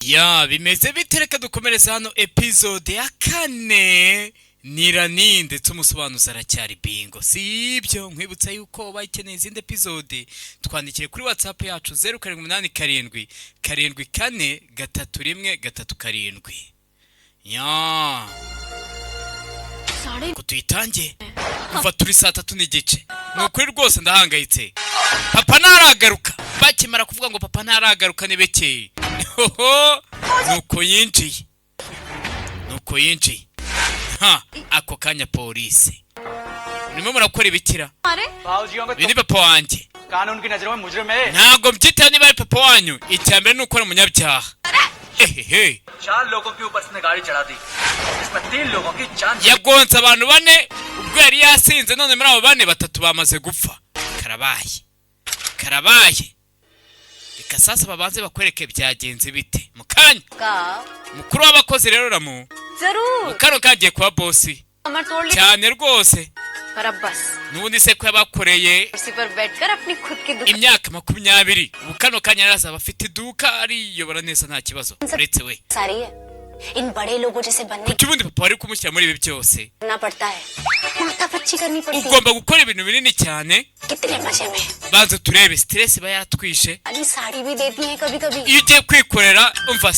Ya, bimeze bite? Reka dukomereze hano episode ya kane. Nirani ndetse umusobanuzi aracyari Bingo. Si ibyo, nkwibutsa yuko bakeneye izindi episode, twandikire kuri WhatsApp yacu 0787743137. Ya. साढ़े Ko tuyitange kuva turi saa 3:30. Ni ukuri rwose ndahangayitse, papa ntaragaruka. Bakimara kuvuga ngo papa ntaragaruka, ni beke. Hoho, nuko yinjiye, nuko yinjiye. Ha, ako kanya polisi. Murimo murakora ibikira? अरे बाबूजियों को Uyu ni papa wanjye. कानून की नजरों में मुजरिम है। Ntabwo mbyitaho niba ari papa wanyu, icya mbere ni uko ari umunyabyaha. Ehehe. चार लोगों के ऊपर उसने गाड़ी चढ़ा दी, जिसमें तीन लोगों की जान Yagonze abantu bane ubwo yari yasinze, none muri abo bane batatu bamaze gupfa. Karabaye, karabaye. Reka sasa babanze bakwereke byagenze bite mu kanya. का Mukuru w'abakozi rero Ramu जरूर kano kagiye kuba boss. कमर तोड़ ली। Cyane rwose. पर अब बस N'ubundi se ko yabakoreye कुर्सी पर बैठकर अपनी खुद की दुकान imyaka 20, ubu kano kanya arazaba afite iduka, ariyobora neza, nta kibazo uretse we. सारी है इन बड़े लोगों जैसे बनने Kuki ubundi papa wari kumushyira muri ibi byose? करना पड़ता है, माथा पच्ची करनी पड़ती है। Ugomba gukora ibintu binini cyane. कितने मजे में। Banza turebe stress iba yaratwishe. अरे, साड़ी भी देती है कभी कभी। Iyo ugiye kwikorera, umva,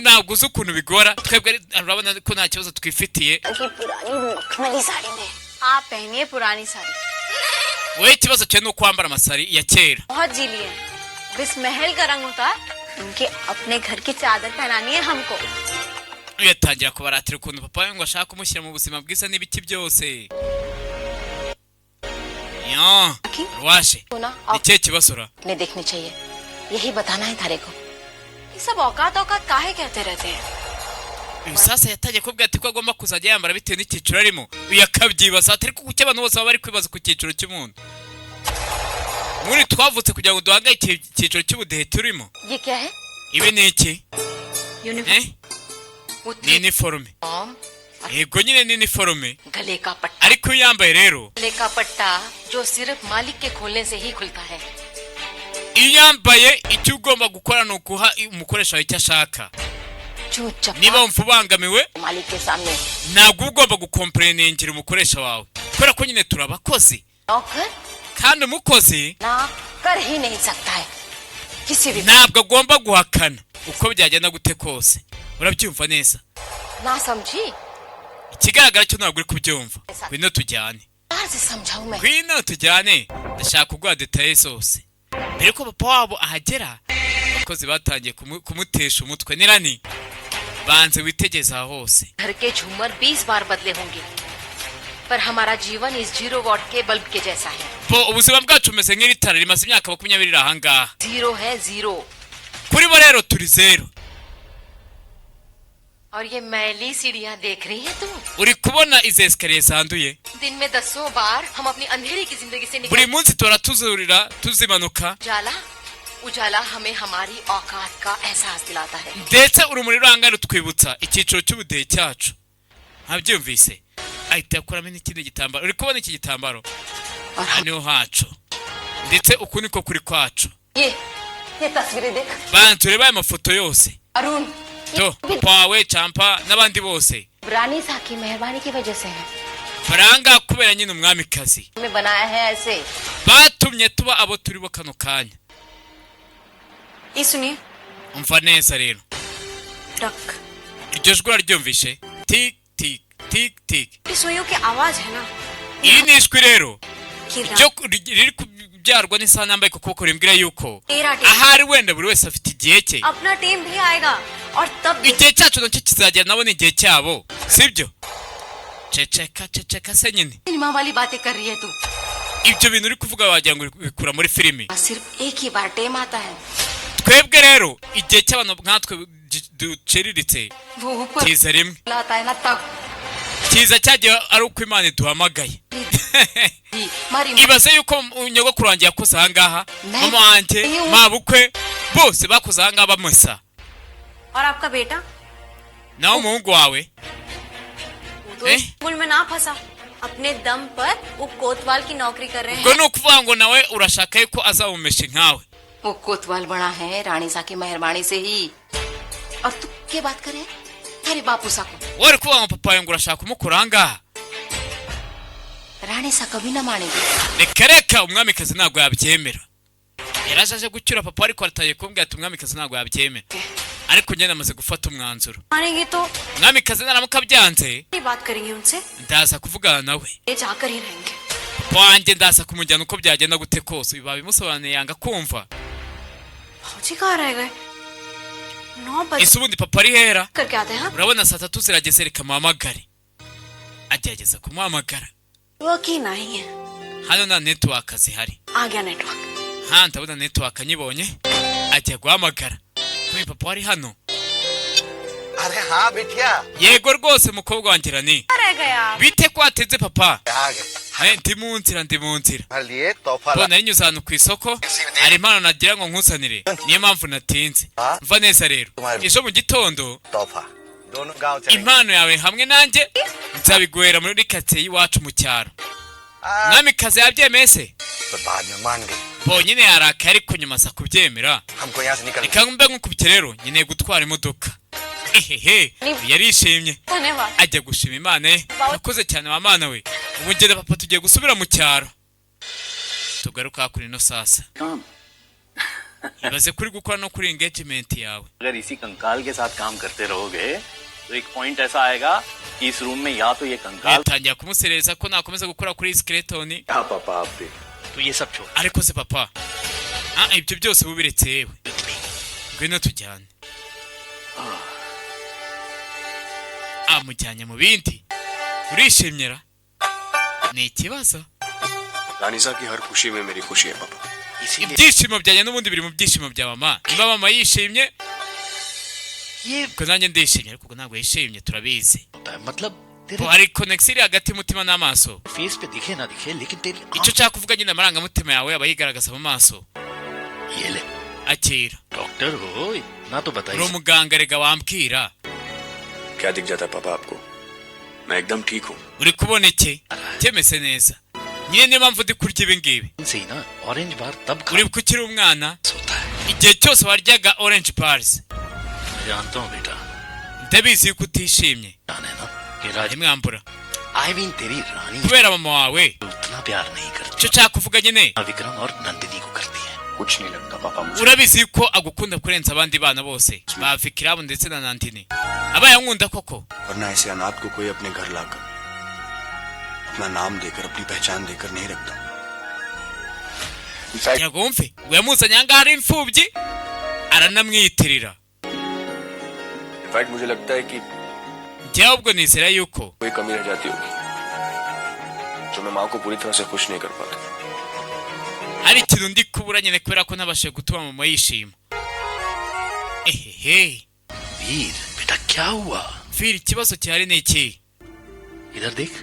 ntabwo uzi ukuntu bigora. Twebwe urabona ko nta kibazo twifitiye. की पुरानी मखमली साड़ी में। आप पहनिए पुरानी sari. Wowe ikibazo cyawe ni uko wambara amasari ya kera. बहुत जी लिए इस महल का रंग उतार उनके अपने घर की चादर पहनानी है हमको। Uyatangira kubaratira ukuntu papa we ngo ashaka kumushyira mu buzima bwiza n'ibiki byose. Ya, waje. ना Ni ikihe kibazo ra? अपने देखने चाहिए, यही बताना है थारे को। ये सब औकात औकात काहे कहते रहते हैं? Uyu sasa yatangiye kubwira ati ko agomba kuzajya yambara bitewe n'icyiciro arimo. Uyu akabyibaza ati ariko kuki abantu bose baba bari kwibaza ku cyiciro cy'umuntu? Muri twavutse kugira ngo duhangayike icyiciro cy'ubudehe turimo? ये क्या है? Ibi ni iki? Uniform. Eh, ni iniforume. Yego nyine, ni iniforume. गले का पट्टा। Ariko iyo uyambaye rero, गले का पट्टा जो सिर्फ मालिक के खोलने से ही खुलता है। Iyo uyambaye, icyo ugomba gukora ni ukuha umukoresha wawe icyo ashaka. चूप Niba चपा wumva ubangamiwe, मालिक के सामने ntabwo uba ugomba gukompereningira umukoresha wawe, kubera ko nyine turi abakozi. नौकर Kandi umukozi ना कर ही नहीं सकता है किसी भी ntabwo agomba guhakana uko byagenda gute kose. Urabyumva neza? ना समझी। Ikigaragara cyo ntabwo uri kubyumva. Ngwino tujyane. प्यार से समझाऊं मैं। Ngwino tujyane, ndashaka kuguha détails zose. Mbere ko papa wabo ahagera, abakozi batangiye kumutesha umutwe. Nirani, banze witegeze aha hose. घर के झूमर 20 बार बदले होंगे, पर हमारा जीवन इस 0 what के बल्ब के जैसा है। Bo ubuzima bwacu bumeze nk'iri tara rimaze imyaka 20 riri ahangaha. Zero है, zero. Kuri bo rero turi zero. और ये मैली सीढ़ियाँ देख रही है तू? Uri kubona izi escaliers zanduye? दिन में दसों बार हम अपनी अंधेरे की जिंदगी से Buri निकल munsi tuhora tuzurira, tuzimanuka. उजाला, उजाला हमें हमारी औकात का एहसास दिलाता है। Ndetse urumuri rurangana rutwibutsa icyiciro cy'ubudehe cyacu. Ntabyumvise, ahita akuramo n'ikindi gitambaro. Uri kubona iki gitambaro? और Aha niho hacu, ndetse uku niko kuri kwacu. ये तस्वीरें देख। Bantu, turebe aya mafoto yose. Arun Do papa wawe, Champa n'abandi bose. रानी साहब की मेहरबानी की वजह से है। Baranga kubera nyine umwamikazi हमें बनाया है ऐसे। batumye tuba abo turi bo kano kanya. ये सुनिए। Umva neza rero. टक। Iryo jwi uraryumvishe? Tik tik tik tik. ये सुइयों की आवाज है ना? Iri ni ijwi rero कि ryo riri kubyarwa n'isaha nambaye ku kuboko, rimbwira yuko तेरा team ahari wenda buri wese afite igihe cye. अपना टीम भी आएगा और तब Igihe cyacu nacyo kizagera, nabo ni igihe cyabo, sibyo? Ceceka, ceceka se nyine. Cinema वाली बातें कर रही है तू। Ibyo bintu uri kuvuga wagira ngo uri kubikura muri filimi. सिर्फ एक ही बार टेम आता है। Twebwe rero igihe cy'abantu nkatwe duciriritse वो ऊपर kiza rimwe. आता है ना तब। Kiza cyagiye ari uko Imana iduhamagaye. मारी Ibaze yuko nyogokuru wanjye yakoze ahangaha, mama wanjye, mabukwe, bose bakoze ahangaha bamesa. और आपका बेटा? Nawe umuhungu wawe? वो तो ए? स्कूल में ना फंसा, अपने दम पर वो कोतवाल की नौकरी कर रहे Ubwo हैं। ni ukuvuga ngo nawe urashaka yuko azaba umumeshi nkawe? वो कोतवाल बना है रानी सा की मेहरबानी से ही। और तू क्या बात करे थारे बापू सा को Wowe uri kuvuga ngo papa wawe ngo urashaka kumukura ahangaha? रानी सा कभी ना मानेगी। Reka reka, umwamikazi ntabwo yabyemera. Yaraje aje gucyura papa, ariko aratangiye kumbwira ati umwamikazi ntabwo yabyemera, ariko njye namaze gufata umwanzuro. मानेंगे तो Umwamikazi naramuka byanze, ये बात करेंगे उनसे। ndaza kuvugana nawe। ये जाकर ही रहेंगे। Papa wanjye ndaza kumujyana uko byagenda gute kose. Ibi babimusobanuye yanga kumva। फौजी कहाँ रह गए? 9 बजे Ese ubundi papa ari hera? करके आते हैं हाँ? Urabona saa 3 zirageze, reka muhamagare. Agerageza kumuhamagara। Network ही नहीं है। Hano nta network zihari। आ गया network. Ha, ndabona network nyibonye. Ajya guhamagara kuri papa wari hano। अरे हाँ बिटिया। Yego rwose mukobwa wanjye Rani. रह गया। Bite ko wateze papa? आ गए। Eh, ndi mu nzira, ndi mu nzira। लिए तोहफा ला। Mbona nanyuze ahantu ku isoko, hari impano nagira ngo nkuzanire, niyo mpamvu natinze. Mva neza rero, ejo mu gitondo तोहफा दोनों गांव चलेंगे। Impano yawe hamwe nanjye nzabiguhera muri karitsiye y'iwacu mu cyaro. Mwamikazi yabyemeye se? पर बाद में मान गई। Bonyine yarakaye, ariko nyuma aza kubyemera। हमको यहाँ से निकल। Reka mbe nkukubye rero, nkeneye gutwara imodoka. Ehehe, yarishimye। धन्यवाद। Ajya gushima Imana ye. Urakoze cyane wa Mana we. Ubu ngenda papa, tugiye gusubira mu cyaro. Tugaruka hakuno ino sasa. Ibaze kuri gukora no kuri engagement yawe। अगर इसी कंकाल के साथ काम करते रहोगे तो एक पॉइंट ऐसा आएगा कि इस रूम में या तो ये कंकाल Yatangira kumusereza ko nakomeza gukora kuri skeleton। हाँ पापा, आप भी। तो ये सब छोड़। Ariko se papa, ah, ibyo byose bubiretse, yewe ngwino tujyane. Amujyanye mu bindi. Urishimye ra? Ni ikibazo। रानी साहब की हर खुशी में मेरी खुशी है पापा। इसीलिए Ibyishimo byanjye n'ubundi biri mu byishimo bya mama. Niba mama yishimye, ubwo nanjye ndishimye, ariko ubwo ntabwo yishimye, turabizi। होता है मतलब तेरे Bo hari connection iri hagati y'umutima n'amaso। Face पे दिखे ना दिखे लेकिन तेरी Icyo nshaka kuvuga nyine, amarangamutima yawe aba yigaragaza mu maso। ये ले। Akira। Doctor हो, इतना तो Uri बताइए। Umuganga rega, wambwira। क्या दिख जाता है पापा आपको? मैं एकदम ठीक हूँ। Uri kubona iki? Cyemese neza nyine, niyo mpamvu ndi kurya ibi ngibi। से ही ना ऑरेंज बार तब खा Uri ukiri umwana, होता है। Igihe cyose waryaga orange bars। मैं जानता हूँ बेटा। Ndabizi yuko utishimye। जान है ना कि राज Ntimwambura I mean तेरी रानी kubera mama wawe। उतना प्यार नहीं करती Icyo nshaka kuvuga nyine, ना विक्रम और नंदिनी को करती है। कुछ नहीं लगता पापा मुझे। Urabizi yuko agukunda kurenza abandi bana bose ba Vikiramu ndetse na Nandini. Abaye ankunda koko। वरना ऐसे अनाथ को कोई अपने घर लाकर अपना नाम देकर अपनी पहचान देकर नहीं रखता। Kugira ngo wumve ngo yamuzanye ahangaha ari imfubyi, aranamwiyitirira। In fact मुझे लगता है कि Njyewe ahubwo nizera yuko कोई कमी रह जाती होगी जो मैं माँ को पूरी तरह से खुश नहीं कर पाता। Hari ikintu ndi kubura nyine kubera ko ntabashije gutuma mama yishima. Ehehe. वीर बेटा, क्या हुआ? Viri, ikibazo gihari ni iki? इधर देख।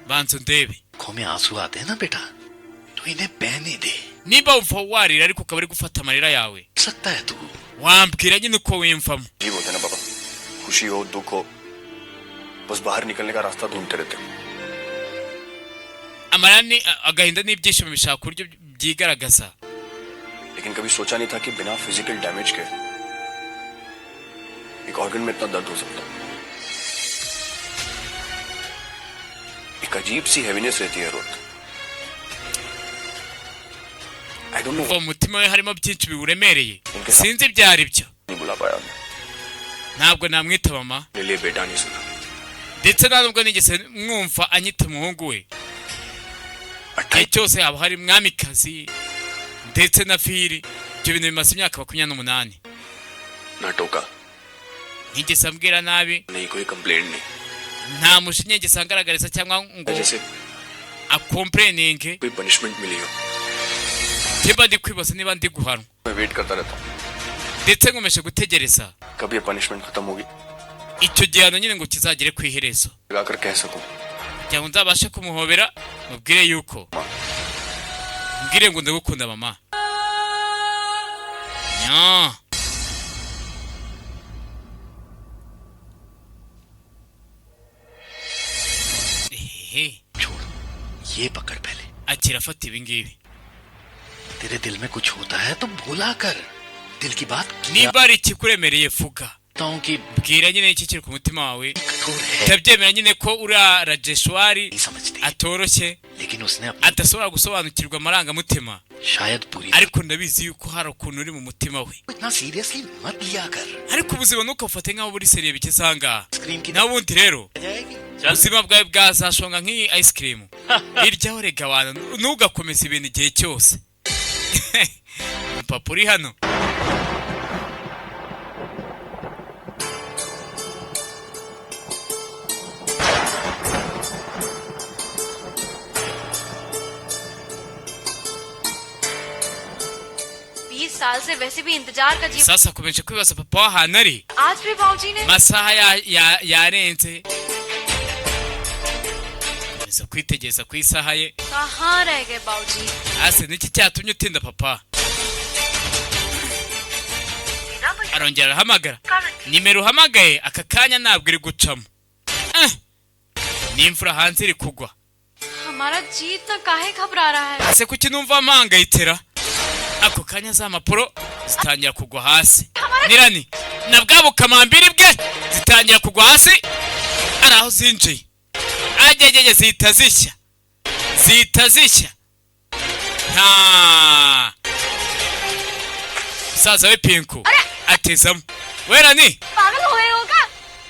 Banza undebe। आंखों में आंसू आते हैं ना बेटा, तो इन्हें बहने दे। Niba wumva warira ariko ukaba uri gufata amarira yawe, सकता है तू। Wambwira nyine uko wiyumvamo। अजीब होता है ना पापा, खुशी हो दुख हो, बस बाहर निकलने का रास्ता ढूंढते रहते हैं। Amarira ni agahinda n'ibyishimo bishaka uburyo byigaragaza। लेकिन कभी सोचा नहीं था कि बिना फिजिकल डैमेज के एक ऑर्गन में इतना दर्द हो सकता है। एक अजीब सी हैवीनेस रहती है हर वक्त। I don't know. Kuva mu mutima we harimo byinshi biwuremereye, sinzi ibyo ari byo। नहीं बुला पाया मैं। Ntabwo namwita mama। मेरे लिए बेटा नहीं सुना। Ndetse nta nubwo nigeze mwumva anyita umuhungu we. Igihe cyose haba hari mwamikazi ndetse na Firi. Ibyo bintu bimaze imyaka 28। ना टोका। Ntigeze ambwira nabi। नहीं, कोई कंप्लेंट नहीं। Nta mushinya yigeze angaragariza cyangwa ngo जैसे acomplaininge। कोई पनिशमेंट मिली हो। Niba ndi kwibaza niba ndi guhanwa। मैं वेट करता रहता हूँ Ndetse nkomeje gutegereza कब ये पनिशमेंट खत्म होगी, icyo gihano nyine ngo kizagere ku iherezo, लगाकर कह सकूं, kugira ngo nzabashe kumuhobera, mubwire yuko, mbwire ngo ndagukunda mama. Nya. Ehehe. छोड़, ये पकड़ पहले। Akira, afata ibi ngibi। तेरे दिल में कुछ होता है तो बोला कर, दिल की बात किया। Niba hari ikikuremereye, vuga। हूँ कि Bwira nyine iki kiri ku mutima wawe. कठोर है Ndabyemera nyine ko uriya Rajeshwari नहीं समझती atoroshye, लेकिन उसने अपनी adashobora gusobanukirwa amarangamutima, शायद पूरी ariko ndabizi yuko hari ukuntu uri mu mutima we. इतना seriously मत लिया कर Ariko ubuzima ntukabufate nk'aho buri sérieux bigeze ahangaha. Ice cream की Naho ubundi rero जाएगी ubuzima bwawe bwazashonga nk'iyi ice cream. Iryaho rega abantu, ntugakomeze ibintu igihe cyose. Papa uri hano. बीस साल से वैसे भी इंतजार का जीवन Sasa akomeje kwibaza papa w'ahantu ari. आज भी बाबूजी ने Amasaha yarenze. Akomeza kwitegereza ku isaha ye. कहाँ रह गए बाबूजी? Ase niki cyatumye utinda papa? Arongera arahamagara. Nimero uhamagaye aka kanya ntabwo iri gucamo. Eh, n'imvura hanze iri kugwa. हमारा जी इतना काहे घबरा रहा है? Ese kuki numva mpangayitera? Ako kanya za mpapuro zitangira kugwa hasi. Nirani na bwa bukamambiri bwe zitangira kugwa hasi, ari aho zinjiye agegege zihita zishya, zihita zishya. Nta musaza we Pinku atezamo werani. पागल हो गए होगा,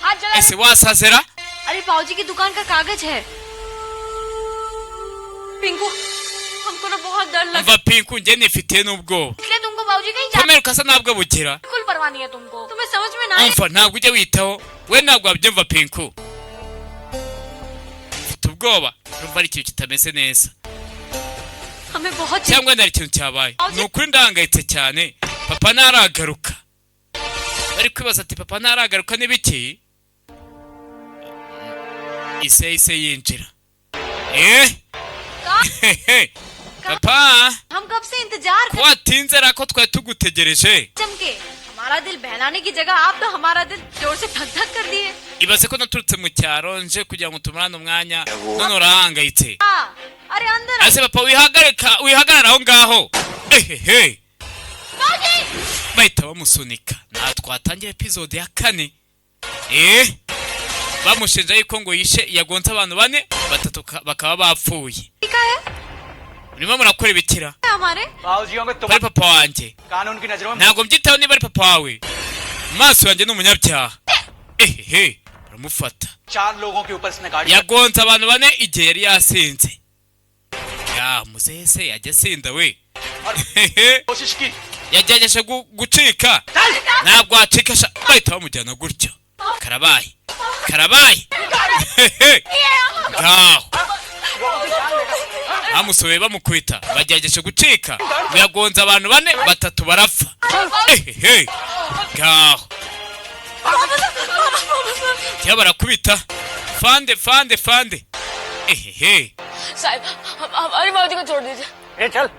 हाथ जला। Ese wasazera? अरे बाबूजी की दुकान का कागज है। पिंकू, हमको ना बहुत डर लग Umva Pinku, njye nifitiye n'ubwoba. इसलिए तुमको बाबूजी कहीं जाने Komera ukasa ntabwo bugira. बिल्कुल परवाह नहीं है तुमको। तुम्हें समझ में ना आए। Umva, ntabwo ujya witaho we, ntabwo wabyumva Pinku. Mfite ubwoba, urumva ari ikintu kitameze neza, हमें बहुत cyangwa nari ikintu cyabaye. Ni ukuri ndahangayitse cyane, papa ntaragaruka. Bari kwibaza ati papa ntaragaruka n'ibiki. Ise ise yinjira. Eh, papa, हम कब से इंतजार ko watinze ra, ko twari tugutegereje? चमके हमारा दिल बहलाने की जगह आप तो हमारा दिल जोर से धक धक कर दिए। Ibaze ko naturutse mu cyaro nje kugira ngo tumarane umwanya, none urahangayitse. हाँ, अरे अंदर Ase papa, wihagarika, wihagarara aho ngaho. Ehehe, bahita bamusunika. Nta twatangira episode ya kane. Eh, bamushinja yuko ngo yishe, yagonze abantu bane, batatu bakaba bapfuye. का है Murimo murakora ibikira? हमारे बाबूजियों को Ko ari papa wanjye, कानून की नजरों में ntabwo mbyitaho niba ari papa wawe, mu maso yanjye ni umunyabyaha. Ehehe, baramufata. चार लोगों के ऊपर इसने गाड़ी Yagonze abantu bane igihe yari yasinze. Ya muzehe se yajya asinda we? Hehe. कोशिश की। Yagerageje gucika, ntabwo wacika sha. Bahita bamujyana gutyo. Karabaye, karabaye. Hehe. Ngaho bamusohoye bamukubita, bagerageje gucika ngo yagonze abantu bane, batatu barapfa. Ehehe, ngaho cyangwa barakubita fande fande fande. Ehehe. साहब, हम हमारे बाबूजी को छोड़ दीजिए। ए चल।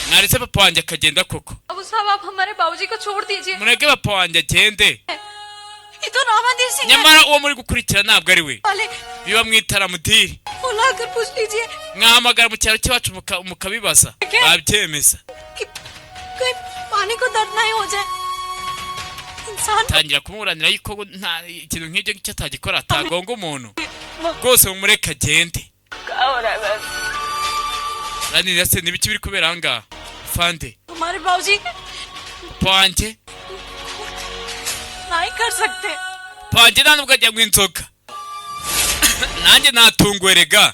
Mwaretse papa wanjye akagenda koko? बाबू साहब, आप हमारे बाबूजी को छोड़ दीजिए। Mureke papa wanjye agende. ये तो रामाधीर सिंह है। Nyamara uwo muri gukurikira ntabwo ari we. वाले Biba mwitara mudiri. बुलाकर पूछ लीजिए Mwahamagara mu cyaro cy'iwacu mukabibaza, babyemeza. कि कहीं पानी को दर्द नहीं हो जाए इंसान। Tangira kumuburanira yuko nta ikintu nk'ibyo ngicyo atagikora, atagonga umuntu rwose, mumureke agende. क्या हो रहा है बस? Ranira se n'ibiki biri kubera ahangaha fande? हमारे बाबूजी Papa wanjye नहीं कर सकते। Papa wanjye nta nubwo ajya anywa inzoga. Nanjye natunguwe rega.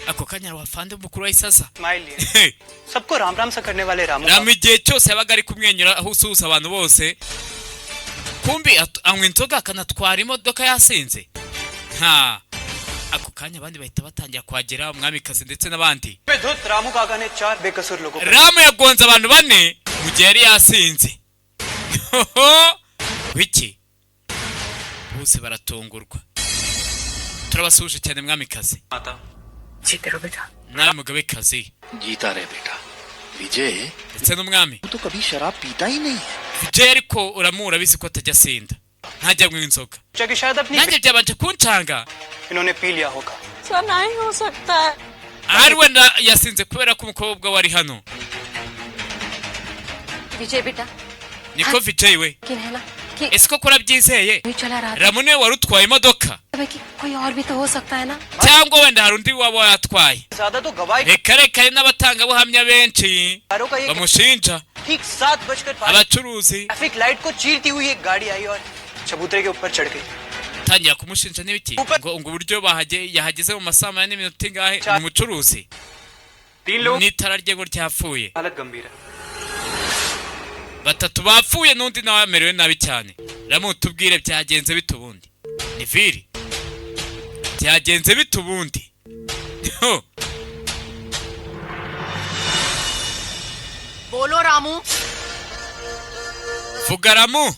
Ako kanya wa fande mukuru wahise aza. Smile लिए सबको राम राम सा करने वाले Ramu Rama igihe cyose yabaga ari kumwenyura aho usuhuza abantu bose, kumbi anywa inzoga akanatwara imodoka yasinze. Nta ako kanya abandi bahita batangira kuhagera, umwamikazi ndetse n'abandi. पे धुत रामू काका ने चार बेकसूर लोगों को Ramu yagonze abantu bane mu gihe yari yasinze. Wiki bose baratungurwa. Turabasuhuje cyane mwamikazi. माता। जीते रहो बेटा। Nawe mugabekazi. जीता रहे बेटा विजय। Ndetse n'umwami. तू तो कभी शराब पीता ही नहीं है। Vijay ariko uramura abizi ko atajya asinda, ntajya anywa inzoga. कि शायद अपनी Nanjye byabanje kuncanga. इन्होंने पी लिया होगा। ऐसा नहीं हो सकता है। Ahari wenda yasinze kubera ko umukobwa we ari hano. विजय बेटा, Niko Vijay we? यकीन है ना कि कि Ese koko urabyizeye? वही चला रहा था Ramu niwe wari utwaye imodoka, कि कोई और भी तो हो सकता है ना? cyangwa wenda hari undi waba yatwaye? ज्यादा तो गवाही Reka reka, hari n'abatangabuhamya benshi कारों का ये bamushinja, ठीक 7:05 abacuruzi traffic light को चीरती हुई एक गाड़ी आई और चबूतरे के ऊपर चढ़ गई। Tangira kumushinja n'ibiki, ngo uburyo yahageze mu masaha 8 n'iminota ingahe, ni umucuruzi तीन लोग n'itara rye ngo ryapfuye. हालत गंभीर है। Batatu bapfuye n'undi nawe amerewe nabi cyane. Ramu, tubwire byagenze bite ubundi? Ni viri byagenze bite ubundi? Ho, बोलो Ramu. Vuga Ramu.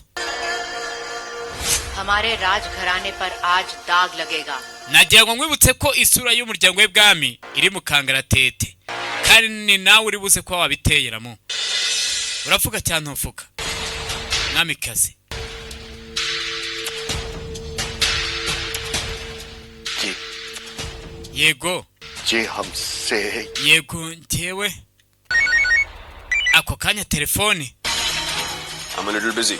हमारे राजघराने पर आज दाग लगेगा। Nagira ngo nkwibutse ko isura y'umuryango w'ibwami iri mu kangaratete, kandi ni nawe uri buze kuba wabiteye. Ramu, uravuga cyane, ntuvuga mwamikazi? जी। Yego. जी, हमसे Yego, njyewe ako kanya telefoni. I'm a little busy.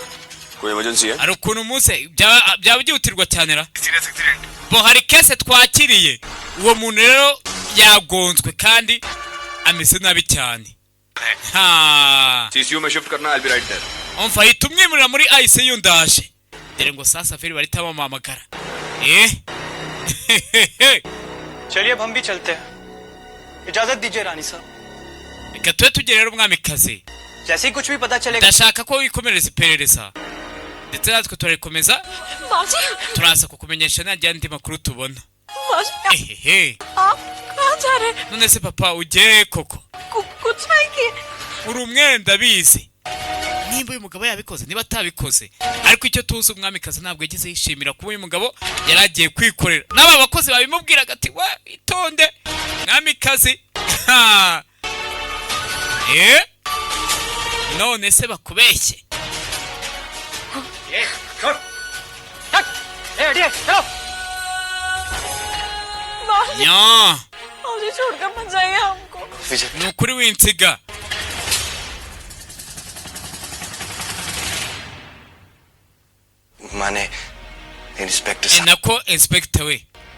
कोई emergency है? Hari ukuntu muze byaba byihutirwa cyane ra bo, hari case twakiriye, uwo muntu rero yagonzwe kandi ameze nabi cyane ha. CCU में shift करना, I'll be right there. Umva, hita umwimurira muri ICU, ndaje. Dore ngo sasa feri bahita bamuhamagara, eh. चलिए, अब हम भी चलते हैं। इजाजत दीजिए रानी साहब। Reka tube tugere rero, umwamikazi. जैसे ही कुछ भी पता चलेगा। Ndashaka ko wikomereza iperereza, ndetse natwe turarikomeza. बाजी। Turaza kukumenyesha nagira andi makuru tubona. बाजी। Ehehe. आप कहाँ जा रहे हैं? None se papa, ugiye koko? कुछ नहीं किए। Uri umwere, ndabizi, nimba uyu mugabo yabikoze, niba atabikoze, ariko icyo tuzi, umwamikazi ntabwo yigeze yishimira kuba uyu mugabo yari agiye kwikorera. N'aba bakozi babimubwiraga ati: "We itonde mwamikazi." Ha! Eh, none se bakubeshye? ए हटिए, चलो। Nya. मुझे छोड़कर मत जाइए हमको। विजय। Ni ukuri w'insiga. माने inspector Eh, साहब, nako inspector we,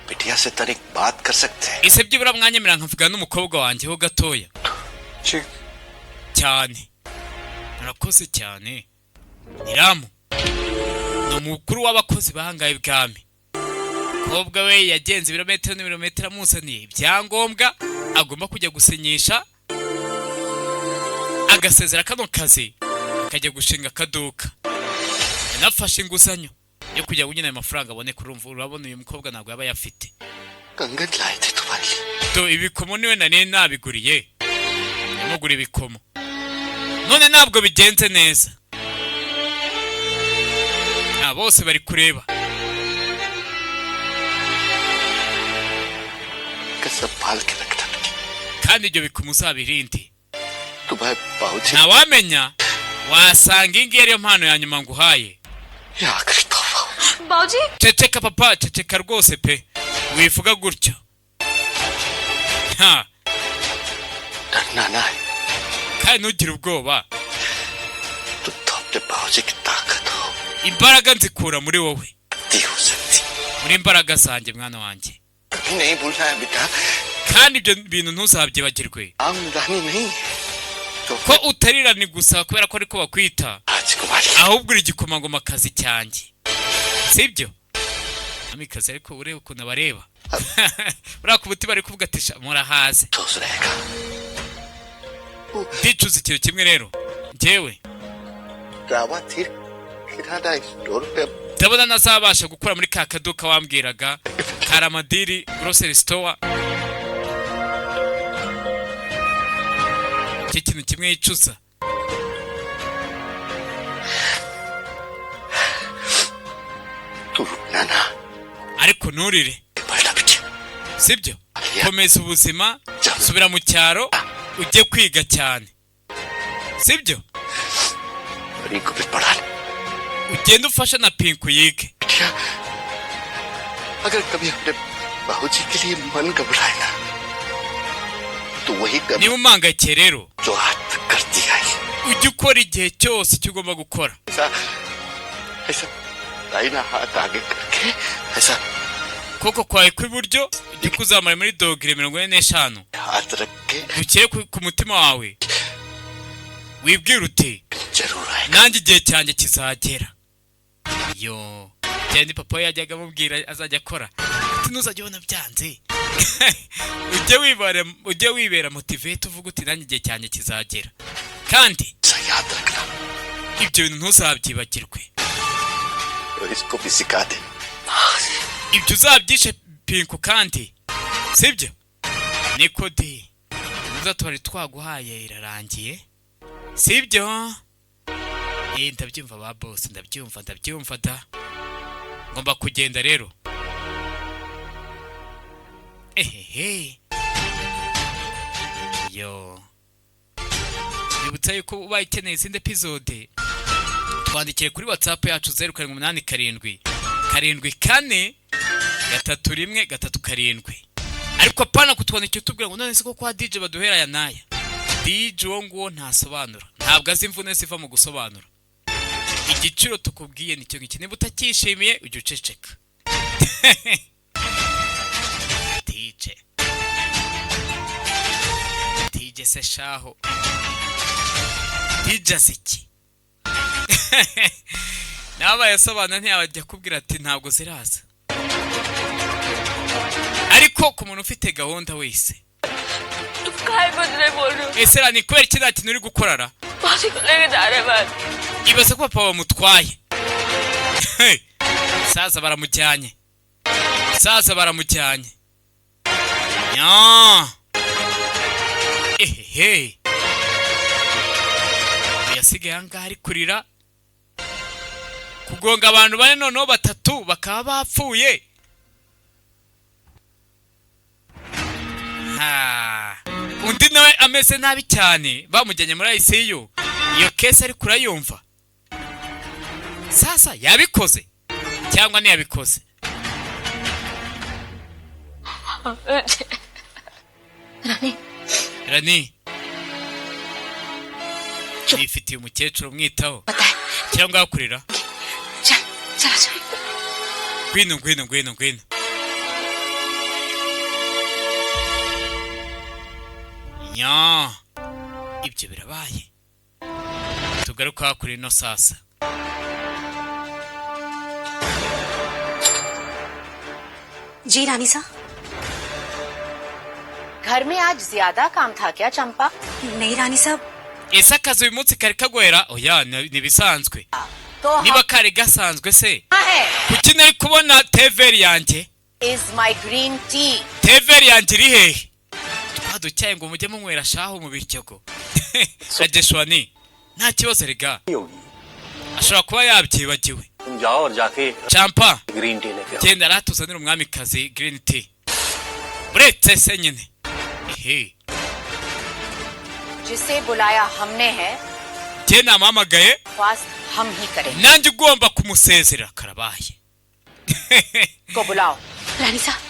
बिटिया से तनिक बात कर सकते हैं? Ese byibura mwanyemera nkavuga n'umukobwa wanjye ho gatoya? Ji. Cyane, murakoze cyane. Niramu ni umukuru w'abakozi bahangaye ibwami. Umukobwa we yagenze ibirometero n'ibirometero amuzaniye ibyangombwa agomba kujya gusinyisha, agasezera kano kazi, akajya gushinga akaduka. Yanafashe inguzanyo yo kujya nyine ayo mafaranga aboneka. Urumva, urabona uyu mukobwa ntabwo yaba ayafite. कंगन लाए थे तुम्हारे लिए। Do ibikomo niwe nari nabiguriye, yamugura ibikomo, none ntabwo bigenze neza. Ah, bose bari kureba. कसम पाल के रखना बेटी। Kandi ibyo bikomo uzabirinde. तुम्हारे बाबूजी Ntawamenya, wasanga iyi ngiyi ariyo mpano ya nyuma nguhaye. ये आखिरी तोहफा हो। बाबूजी। Ceceka papa, ceceka rwose pe, wivuga gutyo ha. डरना ना है। Kandi ntugire ubwoba. तुम तो अपने बाबूजी की ताकत हो। Imbaraga nzikura muri wowe, दी हो सकती। muri imbaraga zanjye, mwana wanjye. कभी नहीं भूलना है बेटा। Kandi ibyo bintu ntuzabyibagirwe, आम रानी नहीं तो ko utarirani gusa kubera ko ariko bakwita, राजकुमारी। Ahubwo uri igikomangomakazi cyanjye, sibyo mwamikazi? Ariko ureba ukuntu abareba, buriya ku mutima ari kuvuga ati: "Sha, murahaze." अफसोस रहेगा। Ndicuza ikintu kimwe rero njyewe. Ramatir kirana store पे Ndabona ntazabasha gukora muri ka kaduka wambwiraga, Karamadiri grocery store. Icyo kintu kimwe yicuza. तू रुकना ना। Ariko nturire. पलटा पीछे। Sibyo, komeza ubuzima, subira mu cyaro ujye kwiga cyane, sibyo? Rinku भी पढ़ा ले। Ugende ufashe na Pinku yige. बिटिया, अगर कभी अपने बाबूजी के लिए मन घबराए ना, तो वही कर Niba umpangayikiye rero, जो आज तक करती आई। ujye ukora igihe cyose icyo ugomba gukora. ऐसा ऐसा दाहिना हाथ आगे करके ऐसा Ukuboko kwawe kw'iburyo ujye kuzamura muri dogere 45, हाथ रख के ushyire ku mutima wawe, wibwire uti जरूर आएगा। Nanjye igihe cyanjye kizagera. Yo cyane papa we yajyaga amubwira azajya akora, ati ntuzajya ubona byanze, ujye wibera motivate, uvuga uti nanjye igihe cyanjye kizagera, kandi ऐसा याद रखना। Ibyo bintu ntuzabyibagirwe। और इसको भी सिखा दे। Ibyo uzabyishe Pinku, kandi sibyo niko di muza twari twaguhaye irarangiye, sibyo? Ndabyumva ba boss, ndabyumva, ndabyumva da. Ngomba kugenda rero. Ehehe, yo bibutsa yuko ubaye ukeneye izindi episode, twandikire kuri WhatsApp yacu 0787 74 31 37. Ariko apana kutwandikira utubwira ngo none se ko kwa DJ baduhera aya n'aya. DJ uwo nguwo ntasobanura, ntabwo azi imvune ziva mu gusobanura. Igiciro tukubwiye nicyo ngiki, niba utacyishimiye ujya uceceka. DJ DJ se shaho, DJ azi iki? Nabaye asobanura ntiyabajya akubwira ati ntabwo ziraza. Ariko ku muntu ufite gahunda wese काय बदले बोल रहे हो? Ese ra ni kubera iki nta kintu uri gukorara? बाजी को लेके जा रहे हैं बस। Ibaze ko papa bamutwaye. Hey! Sasa baramujyanye, sasa baramujyanye nya. Ehehe, yasigaye ahangaha ari kurira. Kugonga abantu bane, noneho batatu bakaba bapfuye. Ha. Undi nawe ameze nabi cyane, bamujyanye muri ICU. Iyo case ariko urayumva, sasa yabikoze cyangwa ntiyabikoze? Rani. Rani yifitiye umukecuru umwitaho पता है। cyangwa yakurira. चल चला चल। Ngwino, ngwino, ngwino, ngwino. Nya, ibyo birabaye. Tugaruka kuri ino sasa. जी रानी सा। घर में आज ज्यादा काम था क्या चंपा? नहीं रानी साहब। Ese akazi uyu munsi kari kagohera? Oya, ni ibisanzwe. तो Niba kari gasanzwe se, हाँ है। Kuki nari kubona teveri yanjye? Is my green tea. Teveri yanjye iri hehe? Twaducyaye ngo mujye munywera shahu mu biryogo. Rajeshwani, nta kibazo rega, ashobora kuba yabyibagiwe. तुम जाओ और जाके Champa, green tea लेके आओ। Genda aratuzanira umwamikazi green tea. Buretse se nyine, ehe. जिसे बुलाया हमने है, Njye namuhamagaye, ख्वास्त हम ही करेंगे। Nanjye ugomba kumusezera. Karabaye. को बुलाओ। रानी साहब,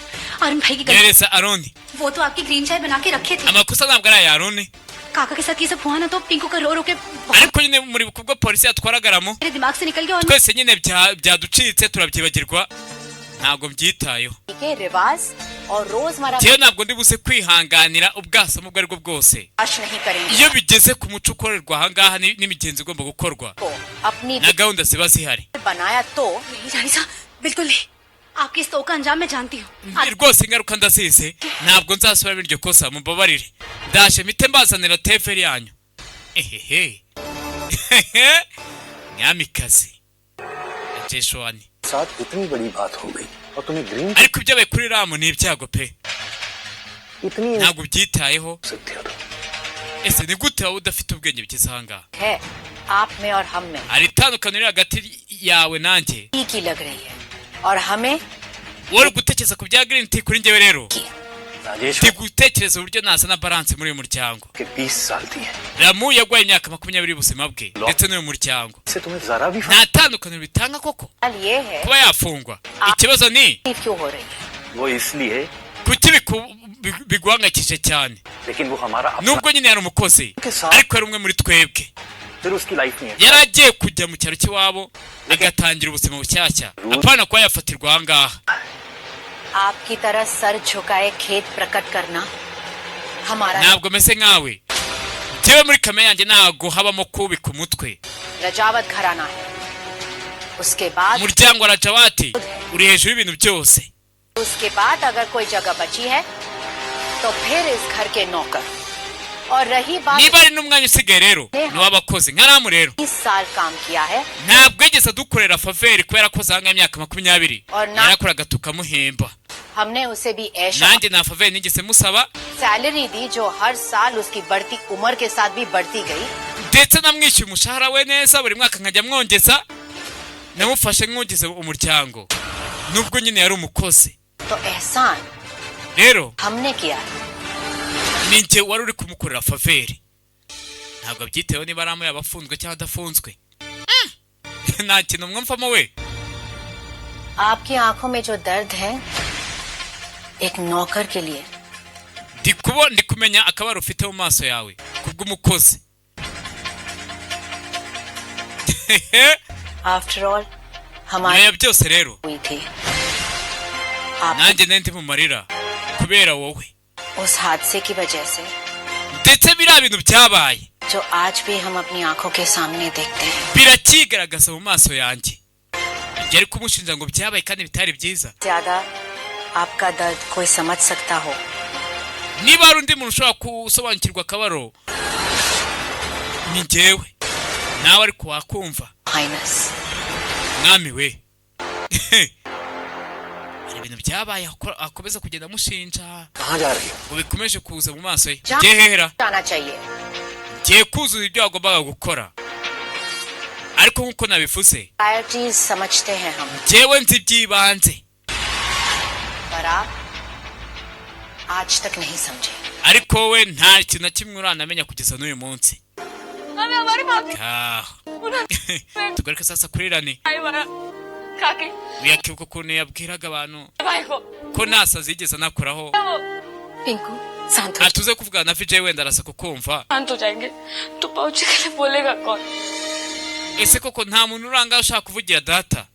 अरुण भाई की गलती। Nyereza Aroni. वो तो आपकी ग्रीन चाय बना के रखे थे। Amakosa ntabwo ari aya Aroni. काका के साथ ये सब हुआ ना तो पिंकू का रो रो के बहुत Ariko nyine muri kubwo polisi yatwaragaramo, मेरे दिमाग से निकल गया और twese nyine byaducitse turabyibagirwa, ntabwo mbyitayeho. के रिवाज और रोजमर्रा Njyewe ntabwo ndi buze kwihanganira ubwasamo ubwo aribwo bwose बर्दाश्त नहीं करेंगे। Iyo bigeze ku muco ukorerwa ahangaha n'imigenzo igomba gukorwa को अपनी na gahunda ziba zihari. बनाया तो नहीं रानी साहब, बिल्कुल नहीं। आपकी इस तो का अंजाम मैं जानती हूँ। Rwose ingaruka ndazizi, ntabwo nzasubiramo iryo kosa, mumbabarire. Ndaje mpite mbazanira teferi yanyu. Ehehe, mwamikazi Jeshwani. साथ इतनी बड़ी बात हो गई और तुम्हें green Ariko ibyabaye kuri Ramu ni ibyago pe. इतनी Ntabwo ubyitayeho. सकती हो तुम। Ese ni gute waba udafite ubwenge bugeze ahangaha? है आप में और हम में। Hari itandukaniro riri hagati yawe nanjye. Tea की लग रही है और हमें Wowe uri gutekereza ku bya green tea, kuri njyewe rero Rajesh ndi gutekereza uburyo nazana balance muri uyu muryango. के 20 साल दिए। Ramu yaguhaye imyaka 20 y'ubuzima bwe ndetse n'uyu muryango. इससे तुम्हें जरा भी Nta tandukaniro bitanga koko सवाल ये है kuba yafungwa. Ikibazo ni क्यों हो रही है? वो इसलिए kuki biguhangayikishije cyane? लेकिन वो हमारा अपना Nubwo nyine yari umukozi, ariko yari umwe muri twebwe. फिर उसकी life नहीं है। Yari agiye kujya mu cyaro cy'iwabo agatangira ubuzima bushyashya, apana kuba yafatirwa aha ngaha. आपकी तरह सर झुकाए खेत प्रकट करना हमारा Ntabwo meze nkawe. Njyewe muri kamere yanjye ntabwo habamo kubika umutwe. Rajawat घराना है। उसके बाद Umuryango wa Rajawati uri hejuru y'ibintu byose. उसके बाद अगर कोई जगह बची है तो फिर इस घर के नौकर और रही बात Niba ari n'umwanya usigaye rero, ni uw'abakozi nka Ramu rero. 20 साल काम किया है। Ntabwo yigeze adukorera faveur kubera ko azanga imyaka 20. Yarakoraga tukamuhemba. हमने उसे भी ऐश Nanjye nta faveur nigeze musaba. Salary दी जो हर साल उसकी बढ़ती उम्र के साथ भी बढ़ती गई। Ndetse namwishyuye umushahara we neza, buri mwaka nkajya mwongeza. Namufashe nk'ugize umuryango nubwo nyine yari umukozi. तो एहसान Rero हमने किया। Ni njye wari uri kumukorera faveur. Ntabwo abyiteho niba Ramu yaba afunzwe cyangwa adafunzwe. Nta kintu mwumvamo we. आपकी आंखों में जो दर्द है एक नौकर के लिए Ndi kubona, ndi kumenya akabaro ufite mu maso yawe kubw'umukozi. After all Nyuma हमारी ya byose rero, हुई थी आप nanjye nari ndi mu marira kubera wowe. उस हादसे की वजह से Ndetse biriya bintu byabaye जो आज भी हम अपनी आंखों के सामने देखते हैं। Birakigaragaza mu maso yanjye. Ibyo ari kumushinja ngo byabaye kandi bitari byiza. ज्यादा आपका दर्द कोई समझ सकता हो Niba hari undi muntu ushobora gusobanukirwa akabaro ni njyewe nawe, ariko wakumva. Highness. Mwami we, hari ibintu byabaye akomeza kugenda amushinja कहाँ जा रही हो? ngo bikomeje kuza mu maso ye. जा- Ngiye hehera? जाना चाहिए। Ngiye kuzuza ibyo wagombaga gukora, ariko nk'uko nabivuze, priorities समझते हैं हम। Njyewe nzi iby'ibanze. पर आप आज तक नहीं समझे। Ariko wowe nta kintu na kimwe uranamenya kugeza n'uyu munsi. हमें हमारे बाप Ngaho tugaruke sasa kuri Rani. भाई बना काके Uyakibuka ukuntu yabwiraga abantu भाई को ko nta sazi yigeze anakoraho. वो Pinku शांत हो Atuze kuvugana na Vijay, wenda arasa kukumva. शांत हो जाएंगे तो पहुंच के लिए बोलेगा कौन? Ese koko nta muntu uranga ushaka kuvugira data?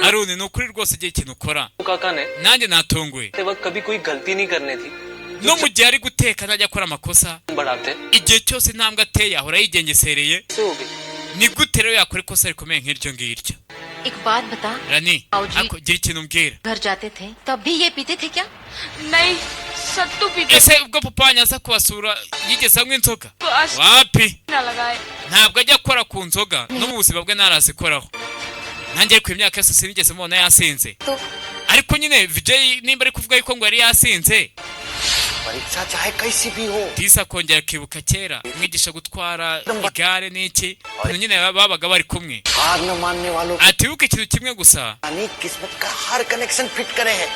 Aruni, ni ukuri rwose igihe ikintu ukora काका ने nanjye natunguwe. ते वक्त कभी कोई गलती नहीं करने थी। No mu gihe ari guteka ntajya akora amakosa. बढ़ाते Igihe cyose intambwe ateye ahora yigengesereye. से हो गई। Ni gute rero yakora ikosa rikomeye nk'iryo ngiryo? एक बात बता। Rani, आओ जी। ako gira ikintu umbwira. घर जाते थे तब भी ये पीते थे क्या? नहीं, सत्तू पीते। Ese ubwo papa wanyu aza kubasura yigeze anywa inzoga? तो आज Wapi. ना लगाए। Ntabwo ajya akora ku nzoga, no mu buzima bwe ntarazikoraho. Nanjye ariko imyaka yose sinigeze mubona yasinze. तो Ariko nyine Vijay nimba ari kuvuga yuko ngo yari yasinze, परीक्षा चाहे कैसी भी हो, disi akongera akibuka kera mwigisha gutwara igare n'iki, ukuntu nyine babaga bari kumwe. हार न मानने वालों Ati wibuke ikintu kimwe gusa. की किस्मत का हर connection fit करे है।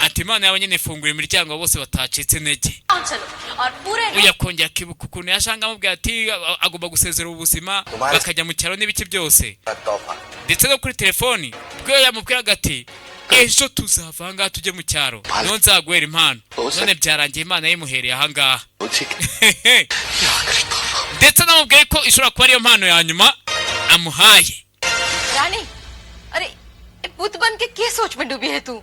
Ati Imana yawe nyine ifungura imiryango bose batacitse intege. चलो और पूरे Uyu akongera akibuka ukuntu yashanga amubwira ati agomba gusezera ubuzima bakajya mu cyaro n'ibiki byose. तोहफा। Ndetse no kuri telefoni ubwo yamubwiraga ati ejo tuzava ahangaha tujye mu cyaro, niho nzaguhera impano. None byarangiye Imana yimuhereye ahangaha, ndetse namubwiye ko ishobora kuba ariyo mpano ya nyuma amuhaye. रानी अरे बुत बन के क्या सोच में डूबी है तू?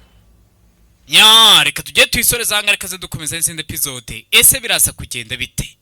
Nya, reka tujye tuyisoreza ahangaha, reka ze dukomeza n'izindi episode. Ese biraza kugenda bite?